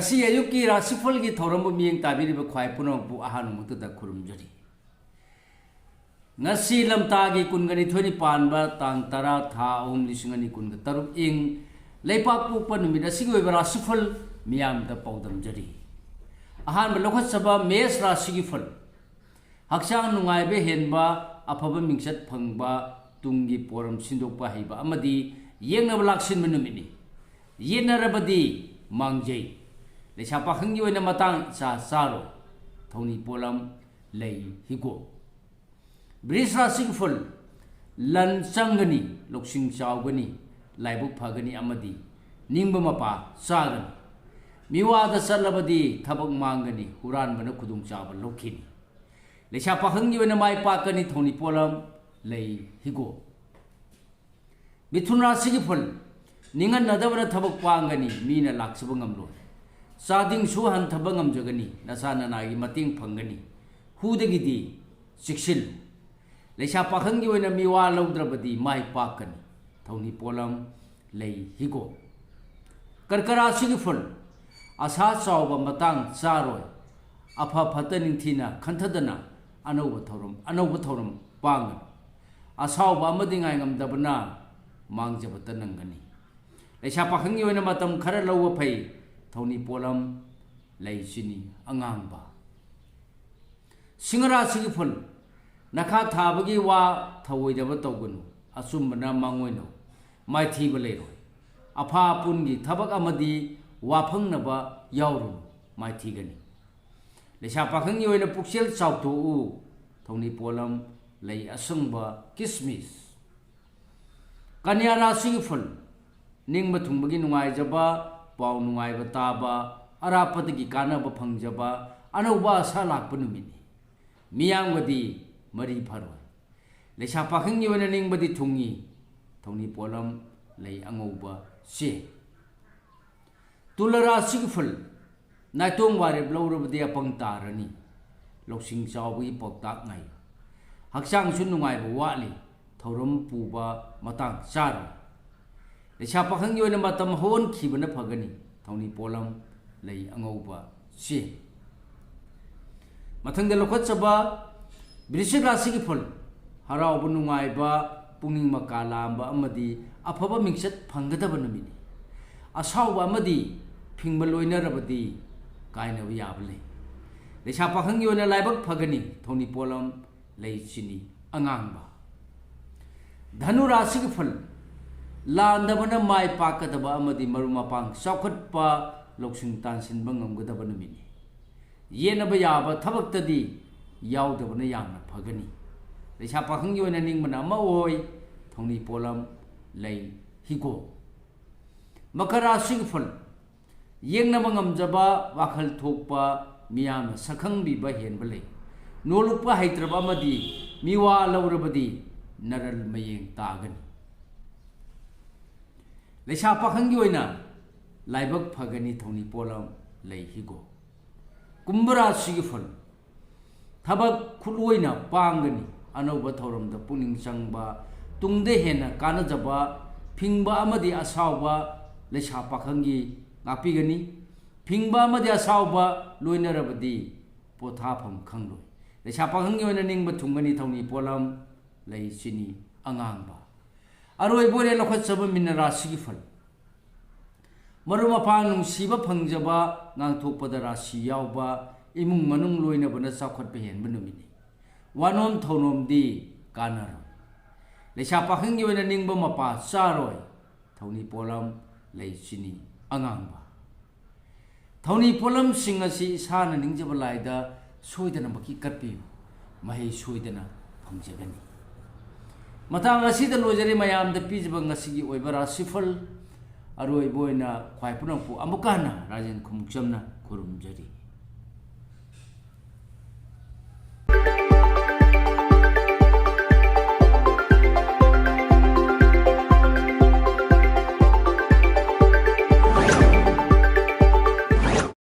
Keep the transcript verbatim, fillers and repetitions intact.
ꯉꯁꯤ ꯑꯌꯨꯛꯀꯤ ꯔꯥꯁꯤꯐꯜꯒꯤ ꯊꯧꯔꯝꯕꯨ ꯃꯤꯠꯌꯦꯡ ꯇꯥꯕꯤꯔꯤꯕ ꯈ꯭ꯋꯥꯏ ꯄꯨꯝꯅꯃꯛꯄꯨ ꯑꯍꯥꯟꯕꯃꯛꯇꯗ ꯈꯨꯔꯨꯝꯖꯔꯤ꯫ ꯉꯁꯤ ꯂꯝꯇꯥꯒꯤ ꯀꯨꯟꯒ ꯅꯤꯊꯣꯏꯅꯤ ꯄꯥꯟꯕ ꯇꯥꯡ ꯇꯔꯥ, ꯊꯥ ꯑꯍꯨꯝ, ꯂꯤꯁꯤꯡ ꯑꯅꯤ ꯀꯨꯟꯒ ꯇꯔꯨꯛ, ꯏꯪ ꯂꯩꯄꯥꯛꯄꯣꯛꯄ ꯅꯨꯃꯤꯠ ꯑꯁꯤꯒꯤ ꯑꯣꯏꯕ ꯔꯥꯁꯤꯐꯜ ꯃꯤꯌꯥꯝꯗ ꯄꯥꯎꯗꯝꯖꯔꯤ꯫ ꯑꯍꯥꯟꯕ ꯂꯧꯈꯠꯆꯕ ꯃꯦꯁ ꯔꯥꯁꯤꯒꯤ ꯐꯜ꯫ ꯍꯛꯆꯥꯡ ꯅꯨꯡꯉꯥꯏꯕ ꯍꯦꯟꯕ, ꯑꯐꯕ ꯃꯤꯡꯆꯠ ꯐꯪꯕ, ꯇꯨꯡꯒꯤ ꯄꯣꯔꯝ ꯁꯤꯟꯗꯣꯛꯄ ꯍꯩꯕ ꯑꯃꯗꯤ ꯌꯦꯛꯅꯕ ꯂꯥꯛꯁꯤꯟꯕ ꯅꯨꯃꯤꯠꯅꯤ꯫ ꯌꯦꯠꯅꯔꯕꯗꯤ ꯃꯥꯡꯖꯩ꯫ ꯂꯩꯁꯥ ꯄꯥꯈꯪꯒꯤ ꯑꯣꯏꯅ ꯃꯇꯥꯡ ꯏꯆꯥ ꯆꯥꯔꯣꯏ꯫ ꯊꯧꯅꯤ ꯄꯣꯠꯂꯝ ꯂꯩ ꯍꯤꯒꯣꯛ꯫ ꯕ꯭ꯔꯤꯖ ꯔꯥꯁꯤꯒꯤ ꯐꯨꯜ꯫ ꯂꯟ ꯆꯪꯒꯅꯤ, ꯂꯧꯁꯤꯡ ꯆꯥꯎꯒꯅꯤ, ꯂꯥꯏꯕꯛ ꯐꯒꯅꯤ ꯑꯃꯗꯤ ꯅꯤꯡꯕ ꯃꯄꯥ ꯆꯥꯒꯅꯤ꯫ ꯃꯤꯋꯥꯗ ꯆꯠꯂꯕꯗꯤ ꯊꯕꯛ ꯃꯥꯡꯒꯅꯤ, ꯍꯨꯔꯥꯟꯕꯅ ꯈꯨꯗꯣꯡꯆꯥꯕ ꯂꯧꯈꯤꯅꯤ꯫ ꯂꯩꯁꯥ ꯄꯥꯈꯪꯒꯤ ꯑꯣꯏꯅ ꯃꯥꯏ ꯄꯥꯛꯀꯅꯤ, ꯊꯧꯅꯤ ꯄꯣꯠꯂꯝ ꯂꯩ ꯍꯤꯒꯣꯛ꯫ ꯃꯤꯊꯨꯟ ꯔꯥꯁꯤꯒꯤ ꯐꯨꯜ꯫ ꯅꯤꯡꯍꯟꯅꯗꯕꯅ ꯊꯕꯛ ꯄꯥꯡꯒꯅꯤ, ꯃꯤꯅ ꯂꯥꯛꯆꯕ ꯉꯝꯂꯣꯏ꯫ ꯆꯥꯗꯤꯡꯁꯨ ꯍꯟꯊꯕ ꯉꯝꯖꯒꯅꯤ, ꯅꯁꯥ ꯅꯅꯥꯒꯤ ꯃꯇꯦꯡ ꯐꯪꯒꯅꯤ꯫ ꯍꯨꯗꯒꯤꯗꯤ ꯆꯦꯛꯁꯤꯜꯂꯨ꯫ ꯂꯩꯁꯥ ꯄꯥꯈꯪꯒꯤ ꯑꯣꯏꯅ ꯃꯤꯋꯥ ꯂꯧꯗ꯭ꯔꯕꯗꯤ ꯃꯥꯏ ꯄꯥꯛꯀꯅꯤ꯫ ꯊꯧꯅꯤ ꯄꯣꯠꯂꯝ ꯂꯩ ꯍꯤꯒꯣꯛ꯫ ꯀꯔꯀ ꯔꯥꯁꯤꯒꯤ ꯐꯨꯜ꯫ ꯑꯁꯥ ꯆꯥꯎꯕ ꯃꯇꯥꯡ ꯆꯥꯔꯣꯏ꯫ ꯑꯐ ꯐꯠꯇ ꯅꯤꯡꯊꯤꯅ ꯈꯟꯊꯗꯅ ꯑꯅꯧꯕ ꯊꯧꯔꯝ, ꯑꯅꯧꯕ ꯊꯧꯔꯝ ꯄꯥꯡꯒꯅꯨ꯫ ꯑꯁꯥꯎꯕ ꯑꯃꯗꯤ ꯉꯥꯏꯉꯝꯗꯕꯅ ꯃꯥꯡꯖꯕꯇ ꯅꯪꯒꯅꯤ꯫ ꯂꯩꯁꯥ ꯄꯥꯈꯪꯒꯤ ꯑꯣꯏꯅ ꯃꯇꯝ ꯈꯔ ꯂꯧꯕ ꯐꯩ꯫ ꯊꯧꯅꯤ ꯄꯣꯠꯂꯝ ꯂꯩ ꯆꯤꯅꯤ ꯑꯉꯥꯡꯕ꯫ ꯁꯤꯡꯍ ꯔꯥꯁꯤꯒꯤ ꯐꯨꯜ꯫ ꯅꯈꯥ ꯊꯥꯕꯒꯤ ꯋꯥ ꯊꯧꯑꯣꯏꯗꯕ ꯇꯧꯒꯅꯨ, ꯑꯆꯨꯝꯕꯅ ꯃꯥꯡꯑꯣꯏꯅꯧ, ꯃꯥꯏꯊꯤꯕ ꯂꯩꯔꯣꯏ꯫ ꯑꯐꯥ ꯑꯄꯨꯟꯒꯤ ꯊꯕꯛ ꯑꯃꯗꯤ ꯋꯥꯐꯪꯅꯕ ꯌꯥꯎꯔꯨꯅꯨ, ꯃꯥꯏꯊꯤꯒꯅꯤ꯫ ꯂꯩꯁꯥ ꯄꯥꯈꯪꯒꯤ ꯑꯣꯏꯅ ꯄꯨꯛꯆꯦꯜ ꯆꯥꯎꯊꯣꯛꯎ, ꯊꯧꯅꯤ ꯄꯣꯠꯂꯝ ꯂꯩ ꯑꯁꯪꯕ ꯀꯤꯁꯃꯤꯁ꯫ ꯀꯟꯌꯥ ꯔꯥꯁꯤꯒꯤ ꯐꯨꯜ꯫ ꯅꯤꯡꯕ ꯊꯨꯡꯕꯒꯤ ꯅꯨꯡꯉꯥꯏꯖꯕ, ꯄꯥꯎ ꯅꯨꯡꯉꯥꯏꯕ ꯇꯥꯕ, ꯑꯔꯥꯞꯄꯗꯒꯤ ꯀꯥꯟꯅꯕ ꯐꯪꯖꯕ, ꯑꯅꯧꯕ ꯑꯁꯥ ꯂꯥꯛꯄ ꯅꯨꯃꯤꯠꯅꯤ꯫ ꯃꯤꯌꯥꯝꯒꯗꯤ ꯃꯔꯤ ꯐꯔꯣꯏ꯫ ꯂꯩꯁꯥ ꯄꯥꯈꯪꯒꯤ ꯑꯣꯏꯅ ꯅꯤꯡꯕꯗꯤ ꯊꯨꯡꯏ꯫ ꯊꯧꯅꯤ ꯄꯣꯠꯂꯝ ꯂꯩ ꯑꯉꯧꯕ ꯆꯦ꯫ ꯇꯨꯂ ꯔꯥꯁꯤꯒꯤ ꯐꯨꯜ꯫ ꯅꯥꯏꯇꯣꯝ ꯋꯥꯔꯦꯞ ꯂꯧꯔꯕꯗꯤ ꯑꯄꯪ ꯇꯥꯔꯅꯤ꯫ ꯂꯧꯁꯤꯡ ꯆꯥꯎꯕꯒꯤ ꯄꯥꯎꯇꯥꯛ ꯉꯥꯏꯌꯨ꯫ ꯍꯛꯆꯥꯡꯁꯨ ꯅꯨꯡꯉꯥꯏꯕ ꯋꯥꯠꯂꯤ꯫ ꯊꯧꯔꯝ ꯄꯨꯕ ꯃꯇꯥꯡ ꯆꯥꯔꯣꯏ꯫ ꯂꯩꯁꯥ ꯄꯥꯈꯪꯒꯤ ꯑꯣꯏꯅ ꯃꯇꯝ ꯍꯧꯍꯟꯈꯤꯕꯅ ꯐꯒꯅꯤ꯫ ꯊꯧꯅꯤ ꯄꯣꯠꯂꯝ ꯂꯩ ꯑꯉꯧꯕ ꯆꯦ꯫ ꯃꯊꯪꯗ ꯂꯧꯈꯠꯆꯕ ꯕ꯭ꯔꯤꯁꯤꯛ ꯔꯥꯁꯤꯒꯤ ꯐꯜ, ꯍꯔꯥꯎꯕ ꯅꯨꯡꯉꯥꯏꯕ, ꯄꯨꯛꯅꯤꯡ ꯃꯀꯥ ꯂꯥꯝꯕ ꯑꯃꯗꯤ ꯑꯐꯕ ꯃꯤꯡꯆꯠ ꯐꯪꯒꯗꯕ ꯅꯨꯃꯤꯠꯅꯤ꯫ ꯑꯁꯥꯎꯕ ꯑꯃꯗꯤ ꯐꯤꯡꯕ ꯂꯣꯏꯅꯔꯕꯗꯤ ꯀꯥꯏꯅꯕ ꯌꯥꯕ ꯂꯩ꯫ ꯂꯩꯁꯥ ꯄꯥꯈꯪꯒꯤ ꯑꯣꯏꯅ ꯂꯥꯏꯕꯛ ꯐꯒꯅꯤ꯫ ꯊꯧꯅꯤ ꯄꯣꯠꯂꯝ ꯂꯩ ꯆꯤꯅꯤ ꯑꯉꯥꯡꯕ꯫ ꯙꯅꯨ ꯔꯥꯁꯤꯒꯤ ꯐꯜ, ꯂꯥꯟꯗꯕꯅ ꯃꯥꯏ ꯄꯥꯛꯀꯗꯕ ꯑꯃꯗꯤ ꯃꯔꯨꯞ ꯃꯄꯥꯡ ꯆꯥꯎꯈꯠꯄ, ꯂꯧꯁꯤꯡ ꯇꯥꯟꯁꯤꯟꯕ ꯉꯝꯒꯗꯕ ꯅꯨꯃꯤꯠꯅꯤ꯫ ꯌꯦꯠꯅꯕ ꯌꯥꯕ ꯊꯕꯛꯇꯗꯤ ꯌꯥꯎꯗꯕꯅ ꯌꯥꯝꯅ ꯐꯒꯅꯤ꯫ ꯂꯩꯁꯥ ꯄꯥꯈꯪꯒꯤ ꯑꯣꯏꯅ ꯅꯤꯡꯕꯅ ꯑꯃ ꯑꯣꯏ꯫ ꯊꯧꯅꯤ ꯄꯣꯠꯂꯝ ꯂꯩ ꯍꯤꯒꯣꯛ꯫ ꯃꯀꯔ ꯔꯥꯁꯤꯒꯤ ꯐꯜ, ꯌꯦꯡꯅꯕ ꯉꯝꯖꯕ, ꯋꯥꯈꯜ ꯊꯣꯛꯄ, ꯃꯤꯌꯥꯝꯅ ꯁꯛꯈꯪꯕꯤꯕ ꯍꯦꯟꯕ ꯂꯩ꯫ ꯅꯣꯂꯨꯛꯄ ꯍꯩꯇ꯭ꯔꯕ ꯑꯃꯗꯤ ꯃꯤꯋꯥ ꯂꯧꯔꯕꯗꯤ ꯅꯔꯜ ꯃꯌꯦꯡ ꯇꯥꯒꯅꯤ꯫ ꯂꯩꯁꯥ ꯄꯥꯈꯪꯒꯤ ꯑꯣꯏꯅ ꯂꯥꯏꯕꯛ ꯐꯒꯅꯤ꯫ ꯊꯧꯅꯤ ꯄꯣꯠꯂꯝ ꯂꯩ ꯍꯤꯒꯣꯛ꯫ ꯀꯨꯝꯚ ꯔꯥꯁꯤꯒꯤ ꯐꯜ, ꯊꯕꯛ ꯈꯨꯠꯂꯣꯏꯅ ꯄꯥꯡꯒꯅꯤ꯫ ꯑꯅꯧꯕ ꯊꯧꯔꯝꯗ ꯄꯨꯛꯅꯤꯡ ꯆꯪꯕ, ꯇꯨꯡꯗ ꯍꯦꯟꯅ ꯀꯥꯟꯅꯖꯕ, ꯐꯤꯡꯕ ꯑꯃꯗꯤ ꯑꯁꯥꯎꯕ ꯂꯩꯁꯥ ꯄꯥꯈꯪꯒꯤ ꯉꯥꯛꯄꯤꯒꯅꯤ꯫ ꯐꯤꯡꯕ ꯑꯃꯗꯤ ꯑꯁꯥꯎꯕ ꯂꯣꯏꯅꯔꯕꯗꯤ ꯄꯣꯊꯥꯐꯝ ꯈꯪꯂꯣꯏ꯫ ꯂꯩꯁꯥ ꯄꯥꯈꯪꯒꯤ ꯑꯣꯏꯅ ꯅꯤꯡꯕ ꯊꯨꯡꯒꯅꯤ꯫ ꯊꯧꯅꯤ ꯄꯣꯠꯂꯝ ꯂꯩ ꯆꯤꯅꯤ ꯑꯉꯥꯡꯕ꯫ ꯑꯔꯣꯏꯕ ꯑꯣꯏꯅ ꯂꯧꯈꯠꯆꯕ ꯃꯤꯅ ꯔꯥꯁꯤꯒꯤ ꯐꯜ, ꯃꯔꯨꯞ ꯃꯄꯥꯡ ꯅꯨꯡꯁꯤꯕ ꯐꯪꯖꯕ, ꯉꯥꯡꯊꯣꯛꯄꯗ ꯔꯥꯁꯤ ꯌꯥꯎꯕ, ꯏꯃꯨꯡ ꯃꯅꯨꯡ ꯂꯣꯏꯅꯕꯅ ꯆꯥꯎꯈꯠꯄ ꯍꯦꯟꯕ ꯅꯨꯃꯤꯠꯅꯤ꯫ ꯋꯥꯅꯣꯝ ꯊꯧꯅꯣꯝꯗꯤ ꯀꯥꯟꯅꯔꯣꯏ꯫ ꯂꯩꯁꯥ ꯄꯥꯈꯪꯒꯤ ꯑꯣꯏꯅ ꯅꯤꯡꯕ ꯃꯄꯥ ꯆꯥꯔꯣꯏ꯫ ꯊꯧꯅꯤ ꯄꯣꯠꯂꯝ ꯂꯩ ꯆꯤꯅꯤ ꯑꯉꯥꯡꯕ꯫ ꯊꯧꯅꯤ ꯄꯣꯠꯂꯝꯁꯤꯡ ꯑꯁꯤ ꯏꯁꯥꯅ ꯅꯤꯡꯖꯕ ꯂꯥꯏꯗ ꯁꯣꯏꯗꯅꯃꯛꯀꯤ ꯀꯠꯄꯤꯌꯨ꯫ ꯃꯍꯩ ꯁꯣꯏꯗꯅ ꯐꯪꯖꯒꯅꯤ꯫ ꯃꯇꯥꯡ ꯑꯁꯤꯗ ꯂꯣꯏꯖꯔꯦ ꯃꯌꯥꯝꯗ ꯄꯤꯖꯕ ꯉꯁꯤꯒꯤ ꯑꯣꯏꯕ ꯔꯥꯁꯤꯐꯜ꯫ ꯑꯔꯣꯏꯕ ꯑꯣꯏꯅ ꯈ꯭ꯋꯥꯏ ꯄꯨꯝꯅꯃꯛꯄꯨ ꯑꯃꯨꯛꯀ ꯍꯟꯅ ꯔꯥꯖꯦꯟ ꯈꯨꯃꯨꯛꯆꯝꯅ ꯈꯨꯔꯨꯝꯖꯔꯤ꯫